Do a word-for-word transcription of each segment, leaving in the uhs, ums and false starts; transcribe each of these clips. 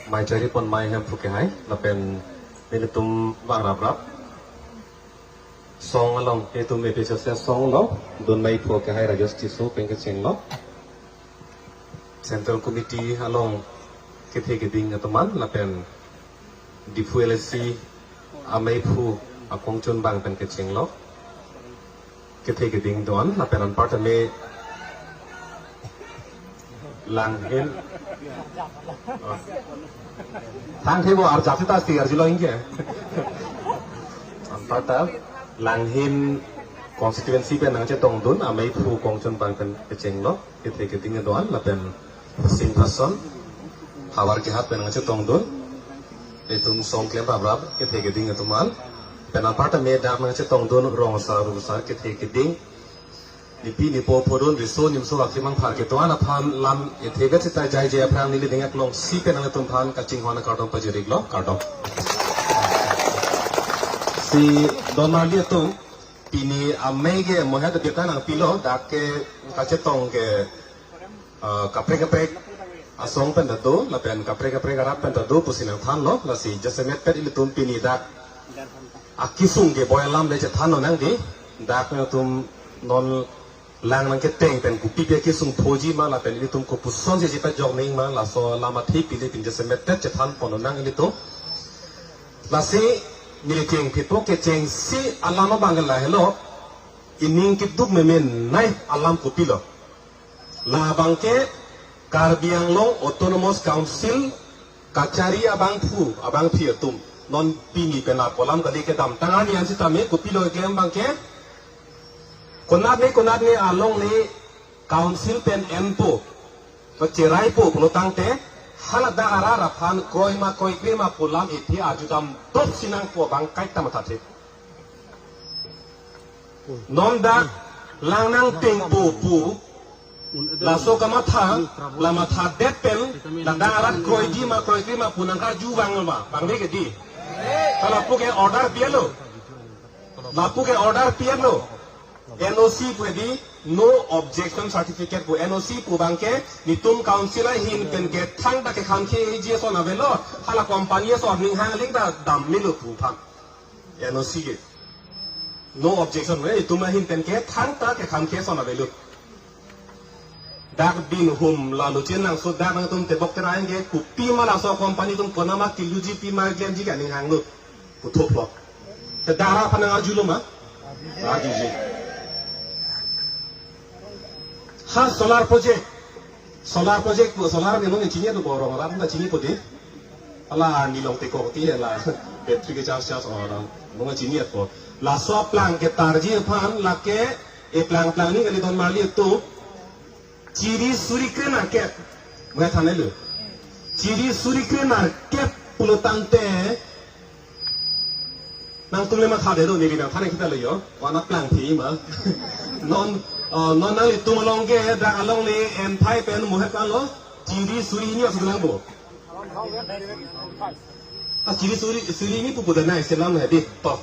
Mai chari pon mai Hemphu kehai, lapen nelitum bang rap rap. Song along, itum A P H L C asong along, dun mai phu kehai Rajesh Tisso pen kechenglo. Central Committee along kethe keding atum an, lapen Diphu L A C amei phu akongchun bang pen kechenglo. Kethe keding do-an, lapen anparta me langhin. Thang thebo arjap sita asti arjilo ingke. Anparta langhin constituency pen nangchetongdun amei phu kongchun bang pen kechenglo. Kethe keding do-an, lapen Singhason, Howraghat pen nangchetongdun. Itum song klem rap rap, kethe keding atum an. Pen anparta me dak nangchetongdun, rong asar, ru asar, kethe keding. Nipi nipo phodun, riso nimso akimang phar ketuan aphan lam ethe vet sita jai jai aphrang neli dengak longsi pen nangtum aphan kachinghon akardom pajiriklo, kardom. Si don marli atum, pini amei ke mohet abirta nangpilo, dak ke kachetong ke, ah, kaprek kaprek asong pen ta do, lapen kaprek kaprek arat pen ta do pusi nangthanlo, lasi jasemet pet ilitum pini dak akisung keboi alam le chethan lonang di, dak nangtum non lang nangketeng pen kopi pi akisung phoji ma, lapen ilitum kopuson si chepajok ning ma, laso alam athe pini pin jasemet pet chethan pon lonang ilitum. Lasi neli keng phipo kechengsi alam abang ke lahelo, ining keduk memenei alam kopilo. Labang ke Karbi Anglong Autonomous Council kachari abangphu, abangpi atum. Non pini penap alam kali kedamtang arni an sitame kopilo keklem abang ke, konatne konatne alongle council pen enpo, kacheraipo pulotangte, haladak arat aphan kroima kroikre ma pu alam ethe arjudam dopsi nangpo abang kaita mathathe. Non dak lang nangtengpo pu, laso kamatha, la mathadet pen, ladak arat kroiji ma kroikre ma pu nangkarju vanglo ma, vangve ke di. Ta lapu ke order pi-etlo. Lapu ke order pi-etlo. N O C pu di, no objection certificate pu, N O C pu abang ke, nitum council ahin pen ke thangta kekhang keji ason avelo, hala company ason ning hang ling ta dam melo pu aphan. N O C ke. No objection, eh, itum ahin pen ke thangta kekhang ke ason avelo. Dak bin hum lalu chenang so dak nangtum tebok terai ke kopi ma laso company atum konat ma kiluji pi ma klemji ke aning hanglo. Puthot lo. Te dara aphan nang arjulo ma? Arjuji. Ha solar project. Solar project pu, solar ni nong chini atu borong ram ta chinipo di. Hala arni long teko ti hala battery ke charge charge orang. Nong chini atu. Laso aplang ketarji aphan lake eplang plang ni kali don marli atum. Chiri suri kre narkep. Mo than-elo. Chiri suri kre narkep pulotangte nangtum le mathadet do, neli nangthan kita lo yo. Wana plang thi ma. Non, oh, non nanglitum along ke dak alongle enphai pen mohet kan lo. Chiri suri hini asuk lang bo. Ah, chiri suri, suri hini pupu dana, selam na di. To.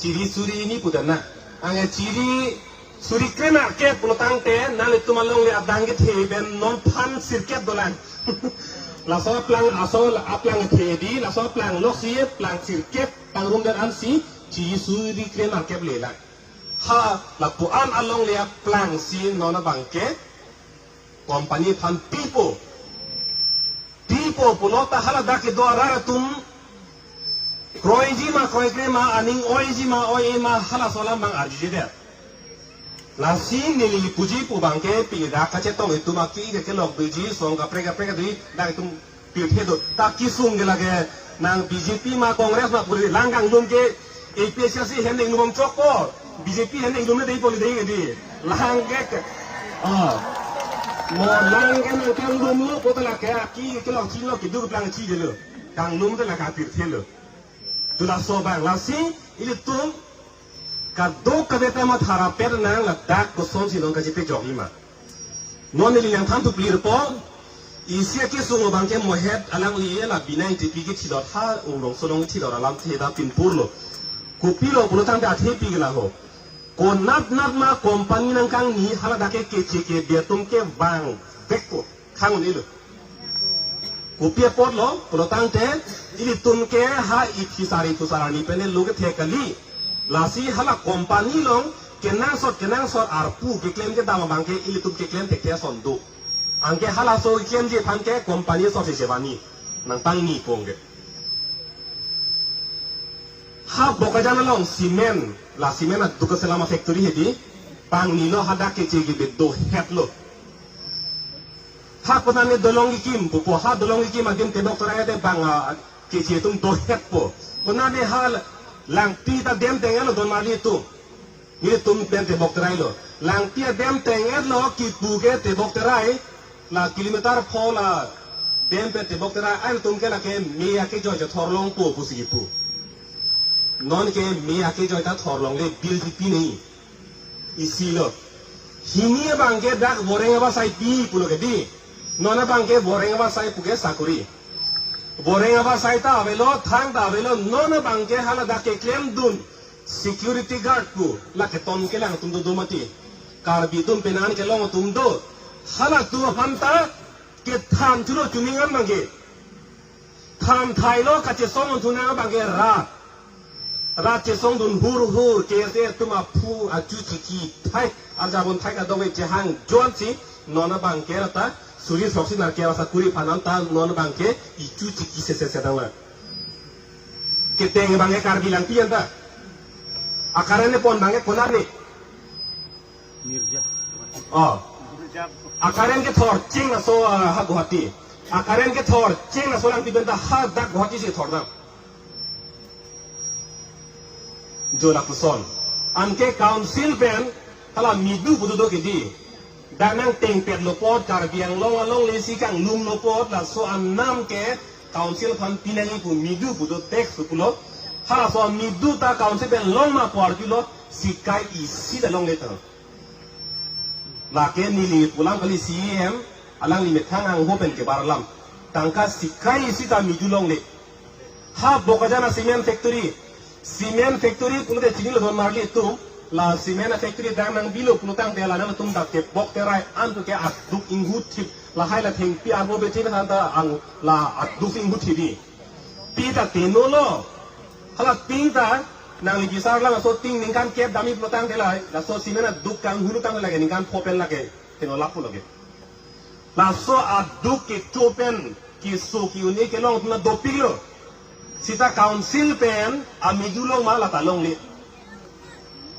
Chiri suri hini pu dana. Ange chiri suri kre narkep pulotangte, nanglitum alongle adang kethe pen non phan sirkep dolang. Laso aplang, laso aplang kethe di, laso aplang loksi aplang sirkep pangrum dan ansi, chiri suri kre narkep lelang. Ha, lapu-an alongle aplang si non abang ke, company aphan pipo. Pipo pulo ta haladak kedo arat atum kroiji ma kroikre ma aning oiji ma oi ma halaso alam abang arjujedet. Lasi neli puji pu abang ke pini dak kachetong itum aki ke kelok doji song kaprek kaprek doji dak itum pirthe do. Ta kisung ke lake nang B J P ma Congress ma puri lang kanglum ke A P H L C hem ning lum chokpo, B J P hem ning lum dei poli dei di. Lang ke, ah. Mo lang ke nang kanglumlo pu ta lake aki kelok chilo kedo keplang chijelo. Kanglum ta lake pirthelo. Tu laso abang lasi ilitum kadokave ta matha rapet nang ladak kosonsi non kachepajokji ma. Non neli nangthan thuplirpo, isi akisung abang ke mohet alangli la binai tipi kethilot ha urong solong thilot alam theda pinpurlo. Kopilo pulotangte athepi ke laho. Konat nat ma company nangkangni haladak ke keche kebe atum kevang vekpo. Khang un-elo. Kopi apotlo, pulotangte, ilitum ke ha iphisari phusar arni pen lo kethek kali. Lasi hala company along, kenangsot, kenangsot arpu, keklem kedam abang ke, ilitum keklem thekthe ason do. Anke halaso keklemji aphan ke, company asor si chevani. Nangpangni pu ke. Ha Bokajan along cement, la cement aduk keselam a-factory hedi, pangnilo hadak keche kebe dohetlo. Ha konane Dolong Kikim pupo, ha Dolong Kikim adim tebok terai de bang, ah, keche atum dohetpo. Konane ha Langpi ta dem teng-etlo Donmarli atum. Nelitum pen tebok terailo. Langpi adem teng-etlo kipu ke tebok terai. La kilometer pho la dem pen tebok terai. Ilitum ke lake me akejoi chethor longpo pusi kipu. Non ke me akejoi ta thor longle, bill si pi nangji. Isi lo. Hini abang ke dak Boreng Abasai pi pulo ke di. Non abang ke Boreng Abasai pu ke sakori. Boreng Abasai ta avelo, thang ta avelo, non abang ke hala dak keklemdun security guard pu, la keton kelang atum dodo mati. Karbi atum penan kelong atum do. Halatum aphan ta kethan thulo chuning an abang ke. Than thailo kachesong thunang abang ke rat. Rat chesongdun hur hur, K S A atum aphu achu chiki thai, arjabon thai kadokave chehang jonsi, non abang ke rata, suri soksi nar ke rasa kuri phanan ta, non abang ke, ichu chiki se se se dang la. Keteng abang ke Karbi Langpi anta. Akaren ne pon abang ke konane. Mirja. Oh. Akaren kethor ching laso, ah, ha Guwahati. Akaren kethor ching laso Langpi pen ta hadak Guwahati si thor dam. Jo lapuson. Anke council pen hala midu putu do ke di. Dak nangtengpetlo apot Karbi Anglong alongle si kanglumlo apot laso anam ke council aphan pi nangji pu midu putu tax pulo. Halaso midu ta council pen long ma apor pulo sikai isi ta longle ta. Lake neli pu alam kali C E M, alangli methang angho pen kebar alam. Tangka sikai isi ta midu longle. Ha Bokajan a-cement factory. Cement factory pulote chinilo Donmarli atum. La cement a-factory dak nangbilo pulotangte la nangtum dak tebok terai an pu ke aduk inghu thip. Lahai la thengpi arvo bethip han ta ang la aduk inghu thip di. Pi ta tenolo. Hala tin ta nangli bisar lang laso tin ningkan kep damji pulotangte la, laso cement aduk kanghulu tang lake ningkan pho pen lake teno lapu lake. Laso aduk kecho pen keso ke-un-e kelong atum ta dopiklo. Seta council pen amidu long ma la ta longle.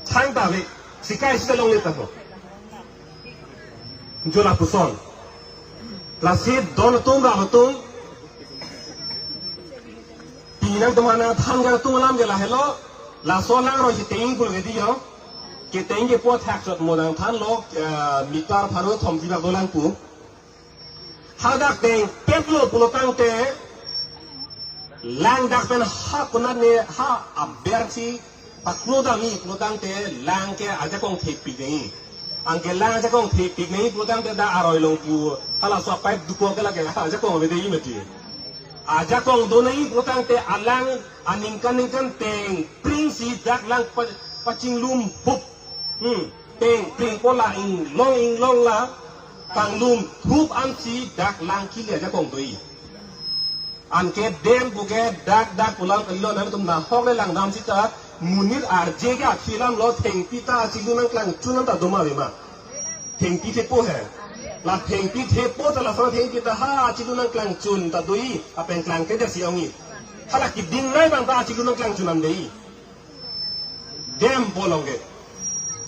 Thang ta ave, sikai isi ta longle ta ho. Jo lapuson. Lasi don atum ram atum. Pi nangtum ana than kangtung alam ke lahelo. Laso langroi si teng pulo ke di yo. Keteng ke po thak chot mo nangthanlo, eh, meter pharo thom tibak dolang pu. Hadak tengpetlo pulotangte, lang dak pen ha konat ne ha aber si paklo damji pulotangte lang ke ajakong thepik nangji. Anke lang ajakong thepik nangji pulotangte dak aroi along pu halaso a-pipe dukok ke lake ajakong ave dei mati. Ajakong do nangji pulotangte alang aningkan ningkan tengpring si dak lang pa-, pachinglum hup. Hmm, tengpring po la inglong inglong la kanglum thup ansi dak lang kili ajakong doji. Anke dem pu ke dak dak pu alam kalilo nangtum nahok le langdam seta monit arje ke akhi alamlo thengpi ta achilu nangklangchun an ta do ma ave ma. Thengpi thepo he. La thengpi thepo ta lason thengpi ta ha achilu nangklangchun ta doji, apeng klang ke jasi ongji. Hala keding nai abang ta achilu nangklangchun an dei. Dem bolong ke.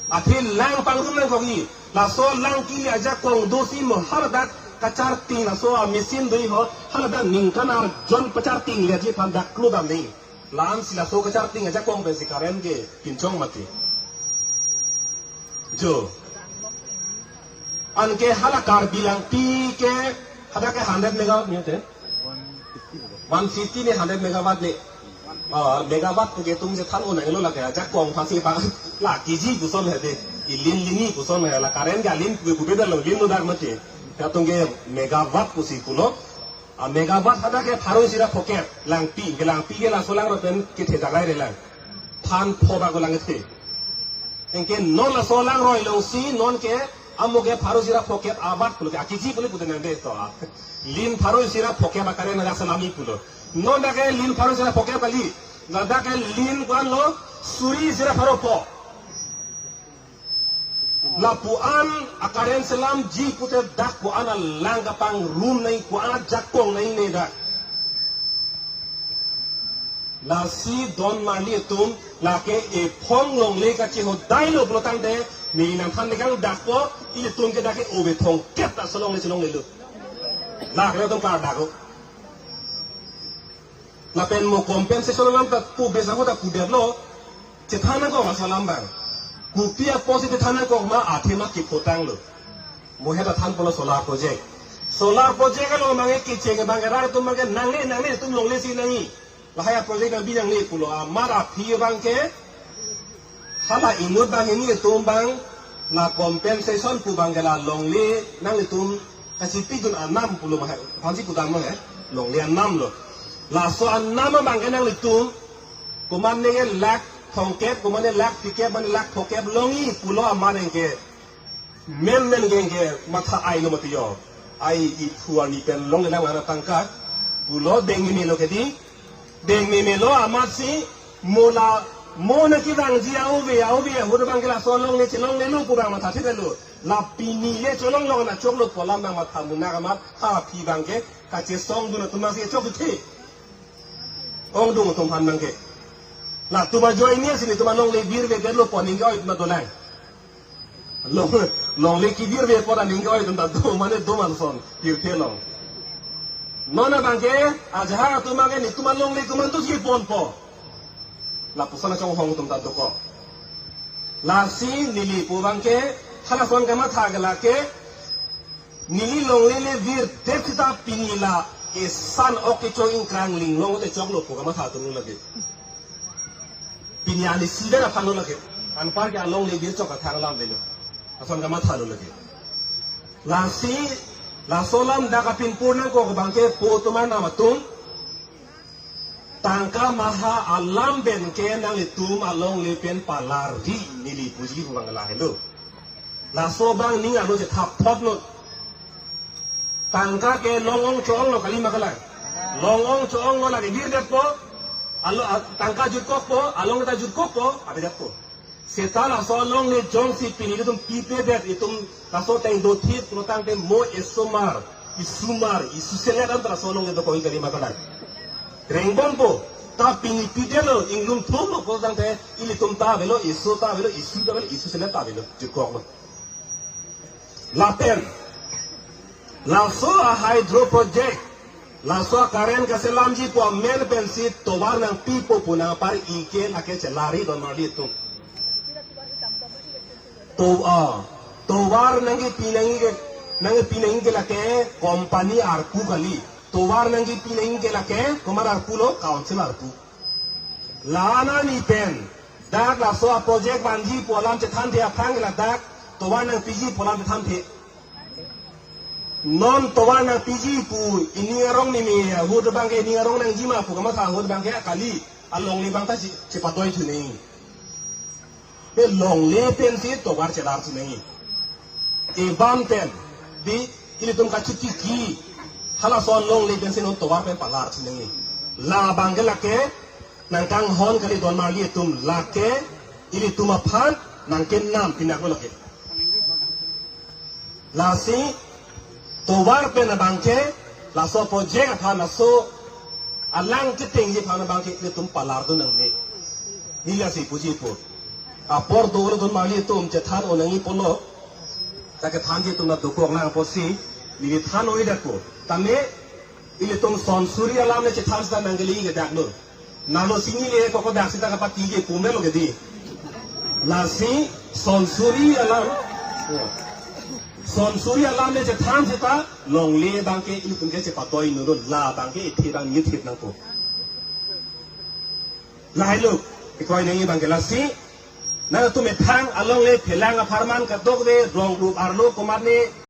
Athe lang pangrum nangkokji. Laso lang kili ajakong dosi mo hadak kacharting laso a-machine doji ho. Hadak ningkan arjon pacharting le ji aphan dak klo dam nangji. La-an si laso kacharting ajakong pensi current ke pinchong mati. Jo. Anke hala Karbi Langpi ke hadak ke hundred megawatt ni te. One fifty ni hundred megawatt ni. Ah, megawatt ke tum je than unang lo lake ajakong pasi pa la kiji puson he de. Ilin lini puson he la current ke alin kube kube dalo lin lo dak mati. Ya tum ke megawatt pusi pulo. Ah, megawatt hadak ke pharo isi ra pocket Langpi, ke Langpi ke laso langroi pen kethe jagai re lang. Than pho bak lang kethe. Anke non laso langroi along si non ke Amo ke pharo isi ra phokep abat pulo ke, akiji pulo pute nang de to. Lin pharo isi ra phokep akare na selam-i pulo. Non dak ke lin pharo isi ra phokep kali. Ladak ke lin ko-an lo, suri isi ra pharo pho. Lapu-an akaren selamji pute dak ko-an alang kapangrum nangji, ko-an ajakong nangji ne dak. Lasi don marli atum, lake ephong longle kachehodai lo pulo tangte, ne nangthan dekang dakpo, ilitum ke dak ke ove thongkep ta solongle chelongle lo. Lake atum kar dak lo. Lapen mo compensation alam ta pu besa ho ta pudetlo. Chethan nangkok ma laso alam abang. Kopi apotsi chethan nangkok ma, athema kiphotanglo. Mo heta than pulo solar project. Solar project alo abang ke kecheng abang ke rat atum abang ke nangne nangne atum longle si nangji. Lahai a project nangbi nangne pulo amat aphi abang ke. Hala inut abang hini atum abang la compensation pu abang ke la longle nanglitum kachipidun anam pulo ma he. Aphansi pudam lo he. Longle anam lo. Laso anam abang ke nanglitum komatne ke lakh thongkep, komatne lakh phlikep, mane lakh phokep longji pulo amat abang ke. Menmen abang ke matha ai lo mati yo. Ai iphu arni pen longle nang ana tangka. Pulo dengmeme lo ke di. Dengmeme lo amatsi mo la mo nangkevangji a-ove a-ove ahut abang ke laso longle chelongle lo pu abang matha thek lo. La pini le cholonglong na choklo pu alam nang matha munak amat ha aphi abang ke kachesongdun atum abang si chok thu the. Ongdung atum aphan abang ke. Latum ajoine si netum alongle virvedetlo pu aning ke-oi atum ta dolang. Long, longle kivirve apot aning ke-oi atum ta do, mane do man ason pirthe along. Non abang ke ajahak atum abang ke netum alongle komantusi ponpo. Lapuson achonghong atum ta dokok. Lasi neli pu abang ke halason kamatha ke lake neli longle le virdet sita pini la esan ok kecho ingkrang linglong te choklo pu kamatha atum lo lake. Pini ani sida na phano lake. Anpar ke alongle vir chok kathang alam avelo. Ason kamatha lo lake. Lasi laso alam dak apin pur nangkok abang ke po atum anam atum. Tangka maha alam pen ke nanglitum alongle pen palarji neli puji pu abang lahelo. Laso abang ning arlo chethap thot non. Tangka ke long-ong cho-ong lo kali ma kalang. Long-ong cho-ong lo lake virdetpo. Alo, a, tangka jutkokpo, alongle ta jutkokpo, avedetpo. Seta laso alongle jongsi pini ilitum pipedet, itum laso ateng dothip pulo tangte mo esomar, isumar, isuselet anta laso alongle dokok kali ma kalang. Rengbompo, ta pini pidetlo, inglum thumlo pulo tangte, ilitum ta avelo, isu ta avelo, isu ta avelo, isuselet ta avelo, jutkoklo. Lapen laso a-hydro project, laso a-current kaselamji pu amen pensi tovar nangpipo pu nangpar-i ke lake chelari don marli atum. To, ah, tovar nangkepi nangji ke, nangkepi nangji ke lake company arpu kali. Tovar nangkepi nangji ke lake komat arpu lo, council arpu. La-an arni pen dak laso a-project vanji pu alam chethanthe aphrang ke ladak tovar nangpiji pu alam chethanthe. Non tovar nangpiji pu ining arong meme ahut abang ke ining arong nangji ma pu kamatha ahut abang ke kali, alongle abang ta che-, chepadoi thu nangji. Pe longle pensi tovar chelar thu nangji. Evam pen, di, ilitum kachitiki, halason longle pensi non tovar pen palar thu nangji. La abang ke lake nangkanghon kali don marli atum, lake ilitum aphan nangkenam pinak lo lake. Lasi tovar pen abang ke laso project aphan laso alang ketengji aphan abang ke ilitum palardun nangne. Neli lasi puji pu. Apor dolo don marli atum chethan-o nangji pulo. Ta kethanji atum ta dokok nang apotsi neli than-o-i dakpo. Tame ilitum son suri alam le chethan seta nangkele ke dak lo. Nalo sini le koko dak seta kapati ke pu me lo ke di. Lasi son suri alam. Son suri alam le chethan seta longle abang ke ilitum ke chepadoi nuro, la abang ke ithe abang nithip nangpo. Lahai lo, ikoi nangji abang ke lasi. Nangtum methang alongle phelang apharman kadokave rong rup arlo komatne